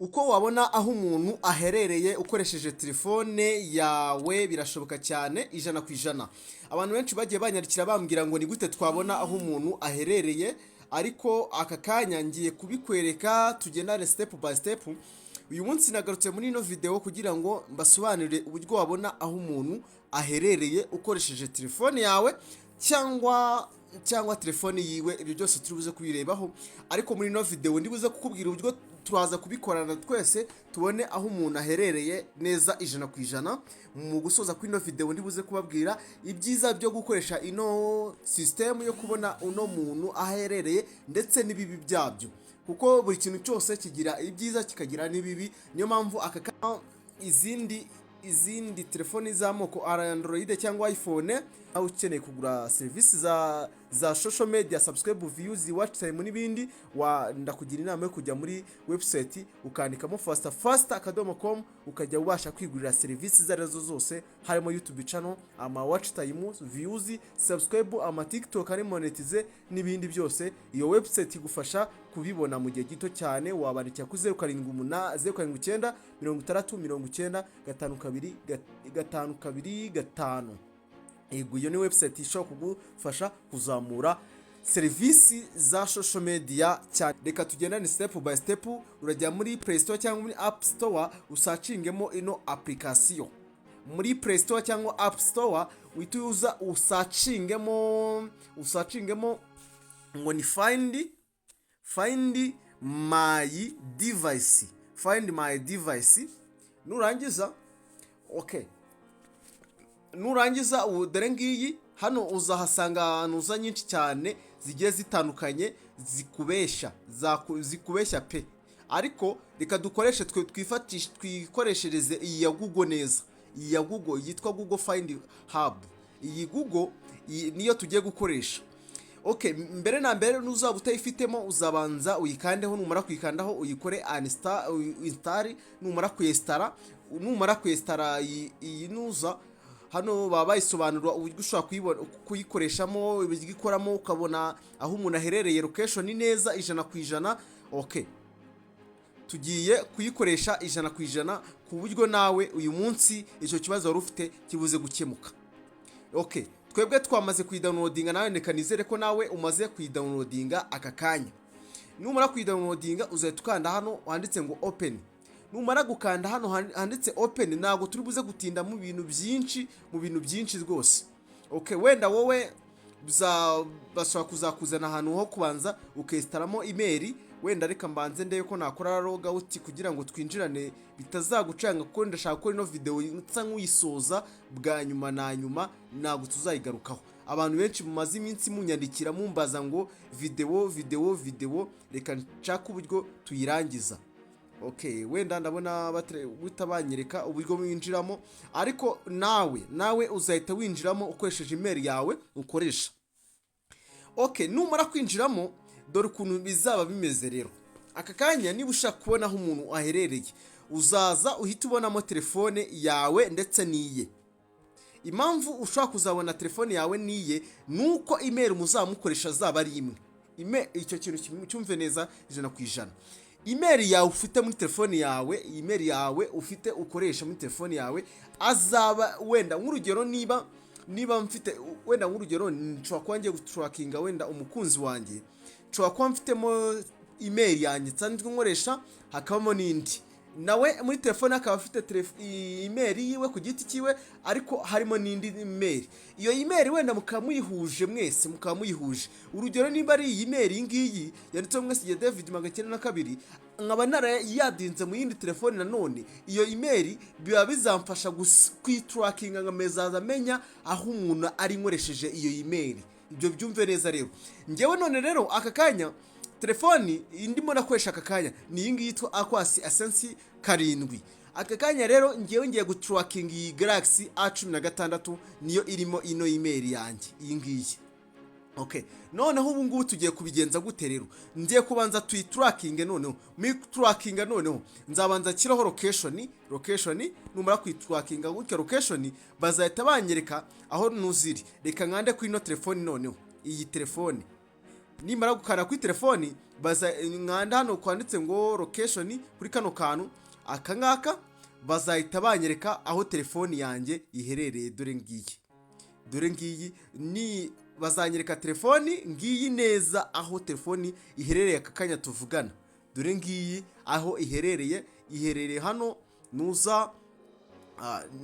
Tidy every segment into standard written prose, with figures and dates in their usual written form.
Uko wabona aho umuntu aherereye ukoresheje telefone yawe birashoboka cyane 100%. Abantu benshi bagiye banyandikira bambwira ngo ni gute twabona aho umuntu aherereye, ariko aka kanya ngiye kubikwereka, tugendane step by step. Uyu munsi nagarutse muri ino video kugira ngo mbasobanurire uburyo wabona aho umuntu aherereye ukoresheje telefone yawe cyangwa telefone yiwe. Ibyo byose turi buze kubirebaho, ariko muri ino video ndi buze kukubwira uburyo turaza kubikorana twese, tubone aho umuntu aherereye neza 100%. Mu gusoza kuri ino video ndi buze kubabwira ibyiza byo gukoresha ino sisitemu yo kubona uno muntu aho aherereye ndetse n'ibibi byabyo, kuko buri kintu cyose kigira ibyiza kikagira n'ibibi. Niyo mpamvu aka kanya izindi telefoni z'amoko Android cyangwa iPhone, nawe ukeneye kugura serivisi za social media, subscribe, views, watch time n'ibindi, wa ndakugira inama yo kujya muri website ukandikamo fasterfaster.com, ukajya ubasha kwigurira serivisi izo arizo zose, harimo YouTube channel, ama watch time, views, subscribe, ama TikTok ari monetize n'ibindi byose. Iyo website igufasha kubibona mu gihe gito cyane. Wabandikira kuri 078, 079, 60, 90, 52, 525. Yego, iyo ni website ishobora kugufasha kuzamura serivisi za social media cyane. Reka tugendane step by step. Urajya muri Play Store cyangwa muri App Store, usearchingemo ino application. Muri Play Store cyangwa App Store uhita uza usearchingemo ngo ni find my device, find my device. Nurangiza, okay, nurangiza ubu dore ngiyi hano, uzahasanga ahantu uza nyinshi cyane zigiye zitandukanye zikubeshya, zikubeshya pe. Ariko reka dukoreshe twe twifatishe, twikoreshereze iyi ya Google neza, iyi ya Google yitwa Google Find Hub. Iyi Google, iyi niyo tugiye gukoresha. Okay, mbere na mbere nuzaba utayifitemo uzabanza uyikandeho. Numara kuyikandaho uyikore install. Numara kuyinstalla, iyi nuza hano baba bayisobanura uburyo ushobora kuyibona, kuyikoreshamo, uburyo ikoramo, ukabona aho umuntu aherereye, location neza 100%. Okay, tugiye kuyikoresha 100% ku buryo nawe uyu munsi icyo kibazo wari ufite kibuze gukemuka. Okay, twebwe twamaze kuyidownloadinga, nawe reka nizere ko nawe umaze kuyidownloadinga aka kanya. Numara kuyidownloadinga uzahita ukanda hano handitse ngo open. Numara gukanda hano handitse open, ntabwo turi buze gutinda mu bintu byinshi, mu bintu byinshi rwose. Okay, wenda wowe bashobora kuzakuzana ahantu ho kubanza ukinstallamo email. Wenda reka mbanze ndebe ko nakora logout kugira ngo twinjirane bitazagucanga, kuko ndashaka gukora ino video nsa nk'uyisoza bwa nyuma na nyuma, ntabwo tuzayigarukaho. Abantu benshi mumaze iminsi munyandikira mumbaza ngo video, video, video, reka nshake uburyo tuyirangiza. Okay, wenda ndabona guhita banyereka uburyo winjiramo, ariko nawe uzahita winjiramo ukoresheje email yawe ukoresha. Okay, numara kwinjiramo dore ukuntu bizaba bimeze rero. Aka kanya niba ushaka kubona aho umuntu aherereye, uzaza uhita ubonamo telefone yawe ndetse n'iye. Impamvu ushobora kuzabona telefone yawe n'iye ni uko email muzamukoresha azaba ari imwe. Icyo kintu cyumve neza 100%. Email yawe ufite muri telefone yawe, email yawe ufite ukoresha muri telefone yawe azaba, wenda nk'urugero, niba mfite, wenda nk'urugero, nshobora kuba ngiye gutrackinga wenda umukunzi wanjye, nshobora kuba mfitemo email yanjye nsanzwe nkoresha, hakabamo n'indi, nawe muri telefone akaba afite email yiwe ku giti cyiwe, ariko harimo n'indi email. Iyo email wenda mukaba muyihuje mwese, mukaba muyihuje. Urugero, niba ari iyi email, iyi ngiyi yanditseho Mwesigiye David 902, nkaba narayadinze mu yindi telefone nanone iyo email, biba bizamfasha kuyitrackinga, nkamezaza amenya aho umuntu ari nkoresheje iyo email. Ibyo byumve neza rero. Ngewe none rero aka kanya telefoni ndimo nakoresha aka kanya ni iyi ngiyi yitwa Aquos Ascend 7. Aka kanya rero ngewe ngiye gutrackinga iyi Galaxy A16, niyo irimo ino email yanjye, iyi ngiyi. Okay, noneho ubu ngubu tugiye kubigenza gute rero? Ngiye kubanza tuyitrackinge. Noneho muri trackinga, noneho nzabanza nshyiraho location. Location numara kuyitrackinga gutya, location bazahita banyereka aho nuziri. Reka nkande kuri ino telefoni. Noneho iyi telefoni, nimara gukanda kuri telefoni Baza nkanda hano kwanditse ngo location, kuri kano kantu aka ngaka, bazahita banyereka aho telefoni yanjye iherereye. Dore ngiyi, dore ngiyi, ni bazanyereka telefoni ngiyi neza aho telefoni iherereye aka kanya tuvugana. Dore ngiyi aho iherereye, iherereye hano nuza.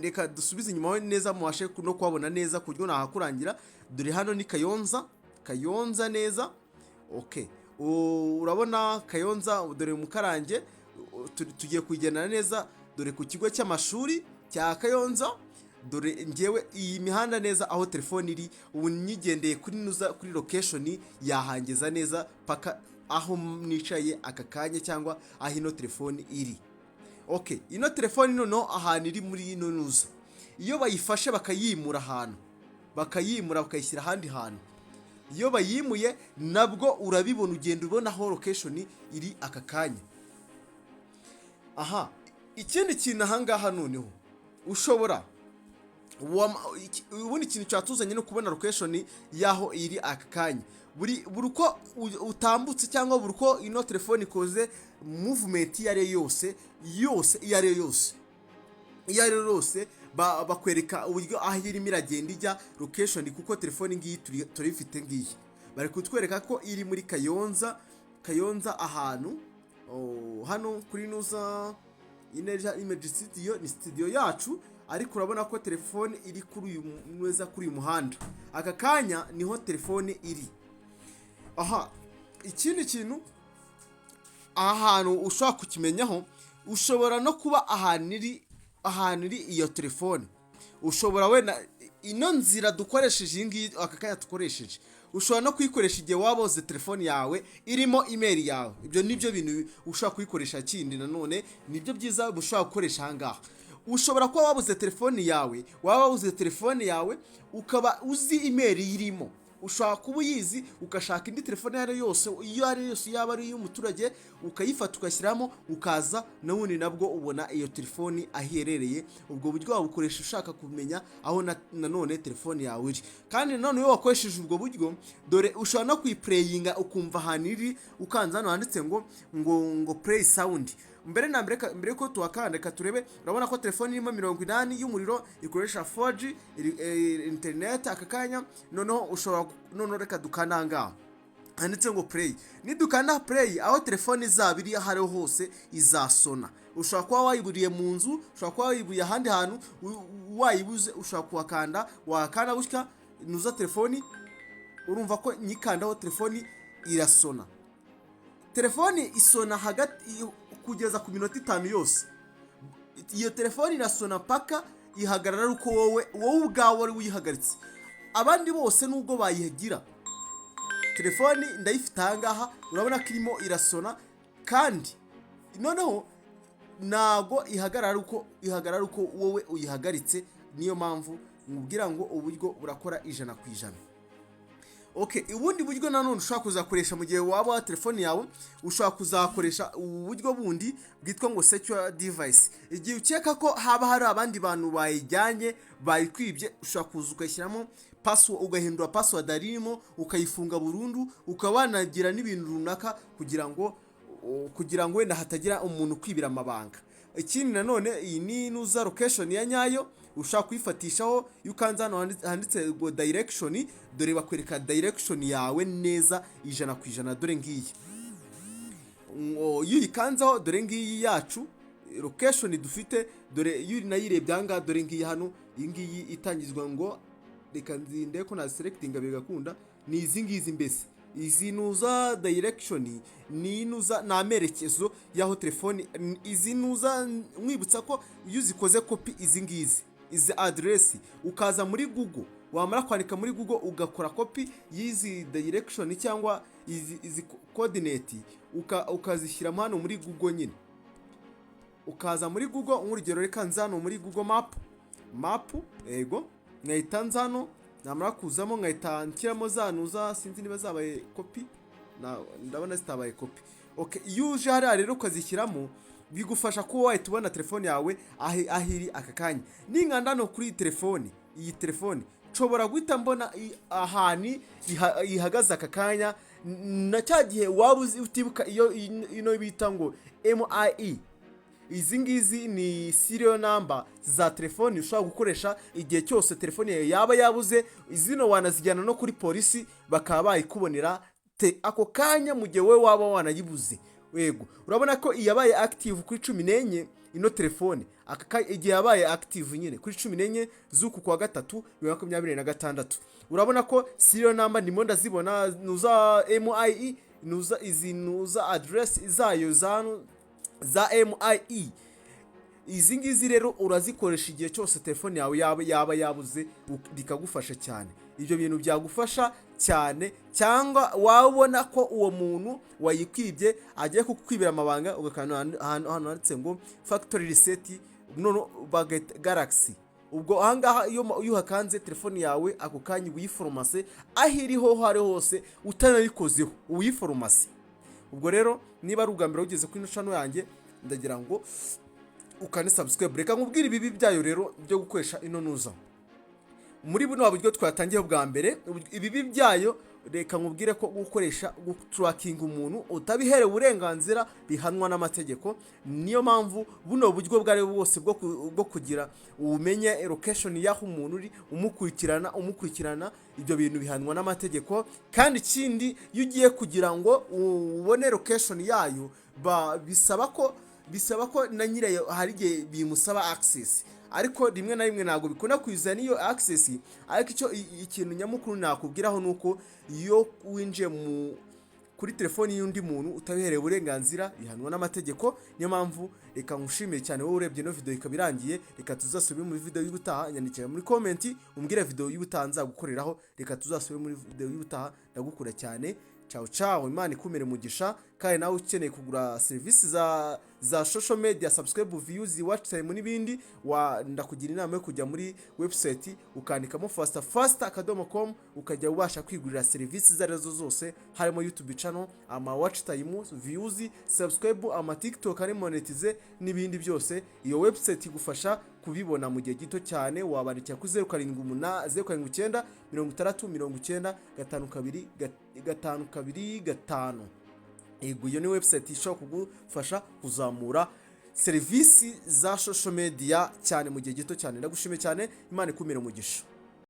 Reka dusubize inyuma neza mubashe no kuhabona neza ku buryo nahakurangira. Dore hano ni Kayonza, Kayonza neza. Okay, urabona Kayonza, dore Mukarange. Tugiye kugendana neza. Dore ku kigo cy'amashuri cya Kayonza. Dore ngewe iyi mihanda neza aho telefone iri. Ubu nyigendeye kuri nuza, kuri location, yahangeza neza paka aho nicaye aka kanya cyangwa aho ino telefone iri. Okay, ino telefone noneho ahantu iri muri ino nuza, iyo bayifashe bakayimura ahantu, bakayimura bakayishyira ahandi hantu, iyo bayimuye nabwo urabibona, ugenda ubona aho location iri aka kanya. Aha ikindi kintu ahangaha noneho ushobora ubundi ikintu cyatuzanye no kubona location y'aho iri aka kanya. Buri uko utambutse cyangwa buri uko ino telefone ikoze movement iyo ari yo yose yose, iyo ari yo yose, iyo ari yo yose, bakwereka uburyo aho irimo iragenda ijya, location. Kuko telefone ngiyi turayifite ngiyi, bari kutwereka ko iri muri Kayonza, Kayonza ahantu, oh, hano kuri nuza Ineja Image Studio, ni studio yacu. Ariko urabona ko telefone iri kuri uyu neza, kuri uyu muhanda aka kanya niho telefone iri. Aha ikindi kintu aha hantu ushobora kukimenyaho, ushobora no kuba ahantu iri iyo telefone, ushobora wenda ino nzira dukoresheje iyi ngiyi aka kanya dukoresheje, ushobora no kuyikoresha igihe waba woze telefone yawe irimo email yawe. Ibyo nibyo bintu ushobora kuyikoresha. Kindi nanone nibyo byiza ushobora gukoresha aha ngaha, ushobora kuba wabuze telefone yawe, waba wabuze telefone yawe ukaba uzi email irimo, ushobora kuba uyizi, ugashaka indi telefone iyo ari yo yose, iyo ari yo yose, yaba ari iy'umuturage, ukayifata ugashyiramo, ukaza n'ubundi nabwo ubona iyo telefoni aho iherereye. Ubwo buryo wabukoresha ushaka kumenya aho nanone telefone yawe iri. Kandi nanone iyo wakoresheje ubwo buryo, dore ushobora no kuyiplayinga ukumva ahantu iri, ukanze hano handitse ngo play sound. Mbere na mbere, mbere yuko tuhakanda, reka turebe. Urabona ko telefone irimo 80 y'umuriro, ikoresha 4G internet aka kanya. Noneho ushobora noneho reka dukanda aha ngaha handitse ngo play. Nidukanda play, aho telefone izaba iri aho ariho hose izasona. Ushobora kuba wayiburiye mu nzu, ushobora kuba wayiburiye ahandi hantu, wayibuze, ushobora kuhakanda. Wakanda gutya nuza telefoni, urumva ko nyikandaho telefoni irasona. Telefoni isona hagati kugeza ku minota 5 yose. Iyo telefoni irasona paka ihagarara ari uko wowe ubwawe wari uyihagaritse. Abandi bose nubwo bayigira, telefoni ndayifite ahangaha, urabona ko irimo irasona. Kandi noneho ntago ihagarara uko ihagarara uko wowe uyihagaritse. Niyo mpamvu nkubwira ngo uburyo burakora 100%. Okay, ubundi buryo nanone ushobora kuzakoresha mu gihe waba wa telefone yawe, ushobora kuzakoresha ubu buryo bundi bwitwa ngo secure device. Igihe ukeka ko haba hari abandi bantu bayijyanye, bayikwibye, ushobora kuza ukayishyiramo password, ugahindura password arimo, ukayifunga burundu, ukaba wanagira n'ibintu runaka kugira ngo wenda hatagira umuntu ukwibira amabanga. Ikindi nanone, iyi ni nuza location ya nyayo ushobora kuyifatishaho. Iyo ukanze hano handitse ngo direction, dore bakwereka direction yawe neza 100%. Dore ngiyi. Ngo iyo uyikanzeho, dore ngiyi yacu location dufite. Dore iyo nayirebye aha ngaha, dore ngiyi hano, iyi ngiyi itangizwa ngo, reka nzinde ko naselectinga bigakunda, ni izi ngizi. Mbese izi nuza direction ni nuza, ni amerekezo y'aho telefoni izi nuza. Mwibutsa ko iyo uzikoze copy izi ngizi, izi aderesi, ukaza muri Google, wamara kwandika muri Google ugakora copy y'izi direction cyangwa izi coordinate, ukazishyiramo hano muri Google nyine, ukaza muri Google, nk'urugero reka nza hano muri Google Map, yego, nkahita nza hano, namara kuzamo nkahita nshyiramo za nuza. Sinzi niba zabaye copy, ndabona zitabaye copy. Okay, iyo uje hariya rero ukazishyiramo, bigufasha kuba wahita ubona telefone yawe aho iri aka kanya. Ninkanda hano kuri iyi telefone, iyi telefone nshobora guhita mbona ahantu ihagaze aka kanya. Na cya gihe waba uzi utibuka iyo ino bita ngo IMEI, izi ngizi ni serial number za telefoni ushobora gukoresha igihe cyose telefoni yawe yaba yabuze. Zino wanazijyana no kuri polisi bakaba bayikubonera te ako kanya mu gihe wowe waba wanayibuze. Yego, urabona ko iyabaye active kuri 14, ino telefone igihe yabaye active nyine kuri 14 z'uku kwa gatatu 2026. Urabona ko serial number ndimo ndazibona, nuza IMEI, nuza izi, nuza address zayo za IMEI. Izi ngizi rero urazikoresha igihe cyose telefone yawe yaba yabuze, bikagufasha cyane. Ibyo bintu byagufasha cyane, cyangwa wabona ko uwo muntu wayikwibye agiye kukwibira amabanga, ugakanda ahantu handitse ngo "factory reset", none bagahita Galaxy. Ubwo ahangaha iyo uhakanze, telefone yawe ako kanya uyiforomase aho iri ho ari hose, utanayikozeho uyiforomase. Ubwo rero niba ari ubwa mbere ugeze kuri ino channel yanjye, ndagira ngo ukane subscribe. Reka nkubwire ibibi byayo rero byo gukoresha ino nuza muri buno buryo twatangiye bwa mbere. Ibibi byayo, reka nkubwire ko gukoresha guturakinga umuntu utabiherewe uburenganzira bihanwa n'amategeko. Niyo mpamvu buno buryo bwo ari bwo bwose bwo kugira umenye location y'aho umuntu uri, umukurikirana, ibyo bintu bihanwa n'amategeko. Kandi ikindi, iyo ugiye kugira ngo ubone location yayo, bisaba ko na nyirayo hari igihe bimusaba access, ariko rimwe na rimwe ntabwo bikunda kuzana iyo access. Ariko icyo ikintu nyamukuru nakubwiraho ni uko iyo winjiye mu kuri telefoni y'undi muntu utabiherewe uburenganzira, bihanwa n'amategeko. Niyo mpamvu reka nkushimire cyane wowe urebye ino video ikaba irangiye. Reka tuzasubire muri video y'ubutaha. Nyandikira muri comment umbwire video y'ubutaha nzagukoreraho. Reka tuzasubire muri video y'ubutaha. Ndagukunda cyane. Ciao ciao, Imana ikumere mugisha. Kandi nawe ukeneye kugura serivisi za social media, subscribe, views, watch time n'ibindi, wa ndakugira inama yo kujya muri website ukandikamo fasterfaster.com, ukajya ubasha kwigurira serivisi izo arizo zose, harimo YouTube channel, ama watch time, views, subscribe, ama TikTok ari monetize n'ibindi byose. Iyo website igufasha kubibona mu gihe gito cyane. Wabandikira kuri 078, 079 60 90 52 525. Yego, iyo ni website ishobora kugufasha kuzamura serivisi za social media cyane mu gihe gito cyane. Ndagushimiye cyane, Imana ikumire umugisha.